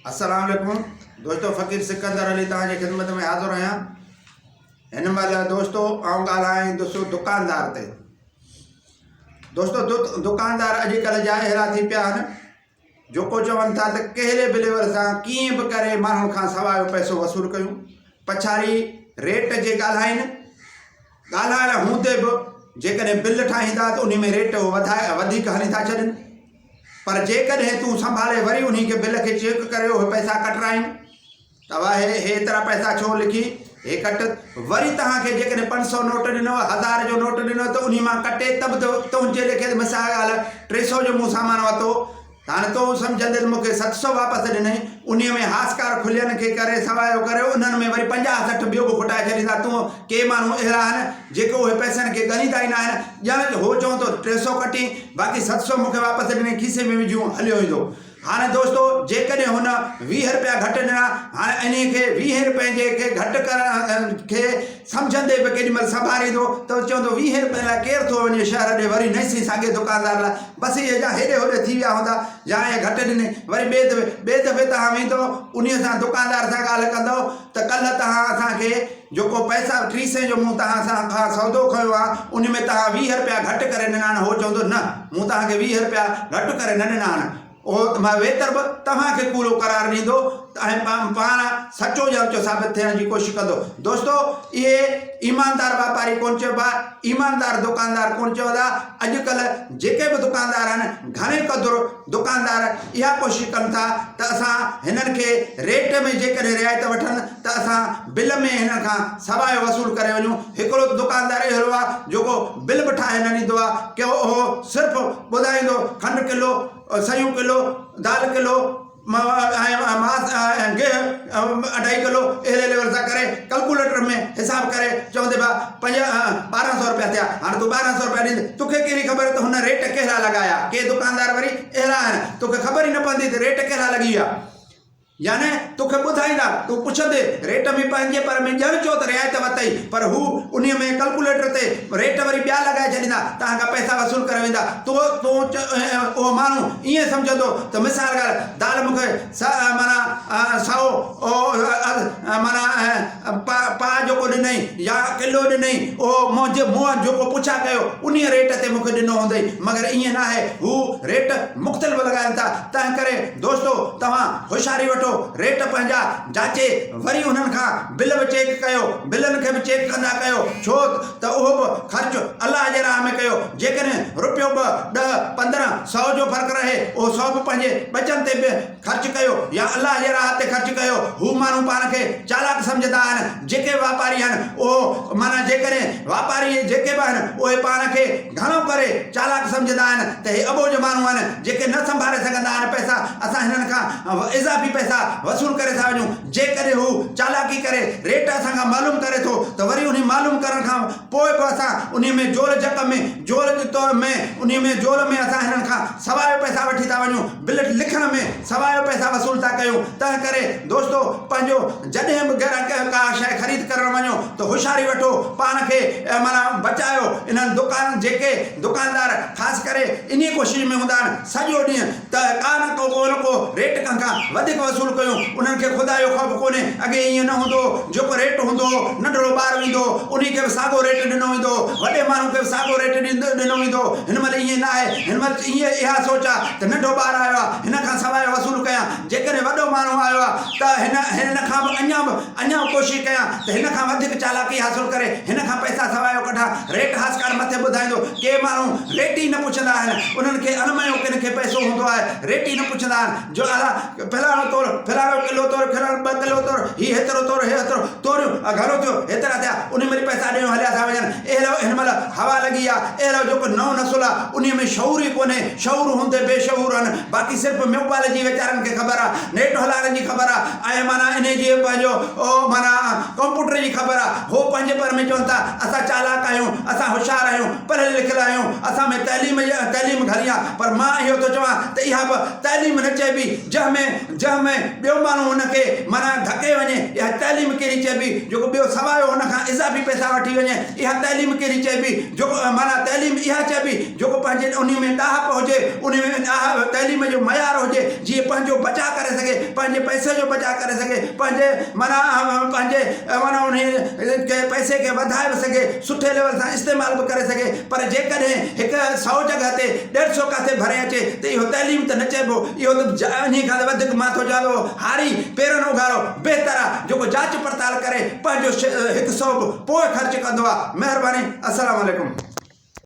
السلام عليڪم دوستو فقير سڪندر علي توهان جي خدمت ۾ حاضر آهيان هن مهل دوستو آئون ڳالهائيندس دڪاندار تي دوستو دڪاندار اڄڪلهه جا اهڙا ٿي پيا آهن جيڪو چون ٿا ته ڪهڙي به ليول سان ڪيئن به ڪري ماڻهن کان سوايو پئسو وصول ڪيون پڇاري ريٽ جي ڳالهائين ڳالهائڻ هوندي به جيڪڏهن بل ٺاهيندا ته ان ۾ ريٽ وڌائي وڌيڪ هڻي ٿا ڇڏن پر جيڪڏهن تون سنڀالي وري انهي کي بل کي چيڪ ڪري اهي پئسا ڪٽرائين ته واهه هي ايترا پئسا ڇو لکي هي ڪٽ وري توهان کي جيڪڏهن 500 نوٽ ڏنو هزار جو نوٽ ڏنو ته انهي مان ڪٽي ته به تنهنجي ليکي ته مثال ڳالهه 300 جو مون سامان ورتو ته هاڻي تون سمجهندين مون کي 700 واپس ڏنئي انهي ۾ هاسڪار کلين کي ڪري سوايو ڪري انهن ۾ وري 50 60 ٻيو به کٽائي ڇڏيندا تون ڪي ماڻهو اهڙا آهن جيڪي اهي پئسن کي ڳڻيندا ئي ناهن ڄڻ هو چوندو 300 ڪٽي باقي 700 مون کي واپس ڏني کيسي ۾ وجهيون هليو ويندو. هاڻي دوستو جيڪڏهن هن 20 رپيا گهٽ ڏنا هاڻي انهي کي 20 رپين جي کي گهٽ ڪرڻ کي سمجهندي به ڪيڏي مهل سنڀاريندو ته چوندو 20 رپين لاء ڪير ٿو وڃي شهر ڏي وري نئين سين ساڳي دڪاندار لاء بس اهي يا هيڏي هوڏي ٿي ويا هوندا يا اهي گهٽ ڏني وري ٻئي دفعي ٻئي دفعي توهان ويندو انهي سان دڪاندار سان ڳالهه ڪندو ته ڪلهه توهان اسان کي جيڪو پئسا ٽي سئين جو مون توهان سان کان سودو کنيو آهي، ان ۾ توهان 20 رپيا گهٽ ڪري ڏنا آهن. هو چوندو، نه، مون توهان کي 20 رپيا گهٽ ڪري نه ڏنا آهن. اهو ويتر به توهان کي ڪوڙو قرار ڏيندو ۽ پاڻ سچو يا اچو ثابت ٿيڻ جي ڪوشش ڪندو. دوستو! اهي ايماندار واپاري ڪونه چئبا، ايماندار دڪاندار ڪونه چوندا. اڄڪلهه جيڪي به دڪاندار آهن، گهڻي قدر دڪاندار اها ڪوشش ڪن ٿا ته اسان هنن کي ريٽ ۾ جيڪڏهن رعايت وٺن ته اسان بل ۾ هنن کان سوايو وصول ڪري وڃون. هڪڙو دڪاندار اهڙو آهي جيڪو بل به ٺاهي نه ڏيندو آهي ڪي اهو صرف ٻڌائيندو کنڊ ڪلو، سيون ڪلو، دال ڪلو ۽ ماس ۽ گيهه اڍائي ڪلو اهڙي ليول سان ڪري ڪلڪوليٽر ۾ حساب ڪري چوندي ڀا پنج 1200 روپيا ٿيا هاڻي تون 1200 روپيا ڏيندي توکي ڪهڙي خبر ته هن ريٽ ڪهڙا لڳايا ڪي دڪاندار وري اهڙا آهن توکي خبر ئي نه پوندي ته ريٽ ڪهڙا لڳي ويا يعني توکي ٻڌائيندا، تون پڇندين، ريٽ ۾ پنهنجي پر ۾ ڄڻ چئو ته رعايت وتئي، پر هو انهيء ۾ ڪلڪوليٽر تي ريٽ وري ٻيا لڳائي ڇڏيندا، توهان کان پئسا وصول ڪري ويندا. تون اهو ماڻهو ائين سمجهندو ته مثال ڳالهه دال مون کي معنيٰ سئو معنيٰ پاء جيڪو ڏنئي يا ڪلو ڏنئي، اهو منهنجي منهن جيڪو پڇا ڪيو، انهيء ريٽ تي مون کي ڏنو هوندئي، مگر ائين ناهي، هو ريٽ مختلف لڳائين ٿا، تنهنڪري دوستو توهان هوشياري وٺو، ريٽ پنهنجا جاچي وري انهن کان بل به چيڪ ڪيو، بلن کي به چيڪ ڪندا ڪيو، ڇو ته اهو به خرچ الله جي راهه ۾ ڪيو، جيڪڏهن رپيو ٻه، ڏهه، 15، سئو جو فرق رهي، اهو سئو به پنهنجي ٻچن تي به خرچ ڪيو يا الله جي راهه تي خرچ ڪيو، هو ماڻهو پاڻ کي چالاڪ سمجهندا آهن، جيڪي به واپاري آهن اهو معنيٰ جيڪڏهن واپاري جيڪي به آهن اهي پاڻ کي گهڻو ڪري چالاڪ سمجهندا آهن ته هي اٻوجهه ماڻهو آهن جيڪي نه سنڀالي سگهندا آهن پئسا اسان هنن کان اضافي پئسا وصول ڪري ٿا وڃون جيڪڏهن هو چالاڪي ڪري ريٽ اسان کان معلوم ڪري ٿو ته وري انهي معلوم ڪرڻ کان پوء به اسان انهي ۾ جول جڪ ۾ جول ۾ انهي ۾ جول ۾ اسان هنن کان سوايو پئسا وٺي ٿا وڃون بلٽ لکڻ ۾ سوايو پئسا وصول ٿا ڪيون تنهن ڪري دوستو پنهنجو جڏهن به گهر ڪا شيء خريد ڪرڻ وڃو ته هوشياري وٺو پاڻ کي معنيٰ بچايو انهن دڪان جيڪي دڪاندار خاص ڪري انهي ڪوشش ۾ هوندا آهن سڄو ڏينهن ته ڪا نه ڪو ڪو نه ڪو ريٽ ڪنهن کان وڌيڪ وصول ڪيون انهن کي خدا جو خوف ڪونهي اڳي ائين نه هوندو هو جيڪو ريٽ هوندو هو ننڍڙو ٻار ويندو هو انهي کي به ساڳو ريٽ ڏنو ويندو هو وڏي ماڻهو کي به ساڳو ريٽ ڏنو ويندو هو هن مهل ائين نه آهي هن مهل ائين اها سوچ آهي ته ننڍو ٻار آيو آهي هن کان سواء وصول ڪيان جيڪڏهن وڏو ماڻهو آيو آهي ته هن هن کان به اڃا به اڃا به ڪوشش ڪيان ته هن کان وڌيڪ چالاڪي حاصل ڪري هن کان پئسا سوايو ڪڍان. ريٽ هاسڪار مٿي ٻڌائيندو. ڪي ماڻهو ريٽ ئي نه پڇندا آهن. انهن کي اڻميو ڪن کي پئسو هوندو آهي. ريٽ ئي نه پڇندا آهن. جو الا فلاڻو تور، فلاڻو ڪلو تور، فلاڻو ٻه ڪلو تور، هي هيترو تور، هي هيترو توريون، گهڻو ٿيو، هيترا ٿيا. انهي مهل پئسا ڏيڻ هليا ٿا وڃن. اهڙو هن مهل هوا لڳي آ. اهڙو جيڪو نئون نسل آ، انهي ۾ شعور ئي ڪونهي. شعور هوندي بي شعور آهن. باقي صرف موبائل جي ويچارن کي خبر آ. نيٽ هلائڻ جي خبر آ ۽ معنيٰ انهي جي پنهنجو معنيٰ ڪمپوٽر جي خبر آ. هو پنهنجي پر ۾ چون ٿا اسان چالاڪ آهيون، اسان هوشيار آهيون، پڙهيل لکيل آهيون، اسان ۾ تعليم تعليم گهڻي آ. پر مان اهو ٿو چوان ته اها به تعليم نه چئبي جنهن ۾ جنهن ۾ ٻيو ماڻهو هن کي معنيٰ ڌڪي وڃي اها تعليم ڪهڙي چئبي جيڪو ٻيو سوايو هن کان اضافي پئسا وٺي وڃي اها تعليم ڪهڙي چئبي جو معنيٰ تعليم اها چئبي جيڪو پنهنجي انهي ۾ ڏاهپ هجي انهي ۾ ڏاهپ تعليم جو معيار هجي جيئن پنهنجو بچاء ڪري سگهي. پنهنجي پئسي جو بچاء ڪري سگهي، پنهنجي معنيٰ پنهنجي معنيٰ انهي کي پئسي کي وڌائي به سگهي، سٺي ليول سان استعمال به ڪري سگهي، پر جيڪڏهن هڪ سئو جڳهه تي ڏيڍ سئو ڪاٿي ڀري اچي ته اهو تعليم ته نه چئبو، اهو ته انهي کان ته وڌيڪ مان ٿو چوان ته اهو هاري پيرن اگهاڙو بهتر آ جيڪو جاچ پڙتال ڪري پنهنجو هڪ سئو به پوء خرچ ڪندو آ. مهرباني السلام عليڪم.